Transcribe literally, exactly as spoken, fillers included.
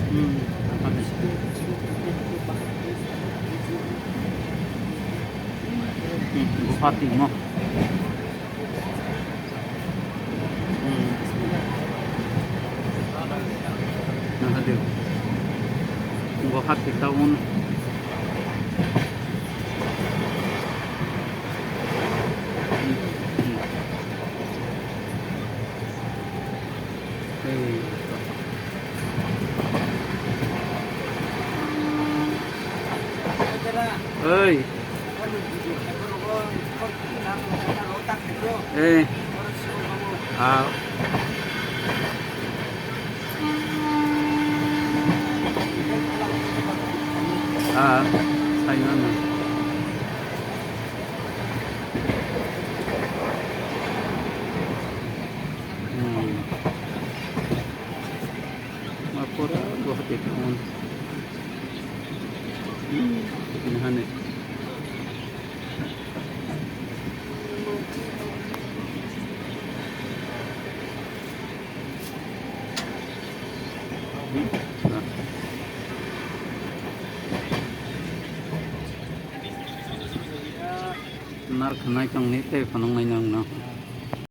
Hmm. Hmm, Guwahati mo. Hmm. Nang hadi. Guwahati town. Hmm. Hmm. Hey. Hey. Hey. Ah. Ah, sai mano. Hmm. Ma pura Guwahati town. Hmm, ini hane. Hmm, nah. Nar khanai tongni tei phunuknai nangno.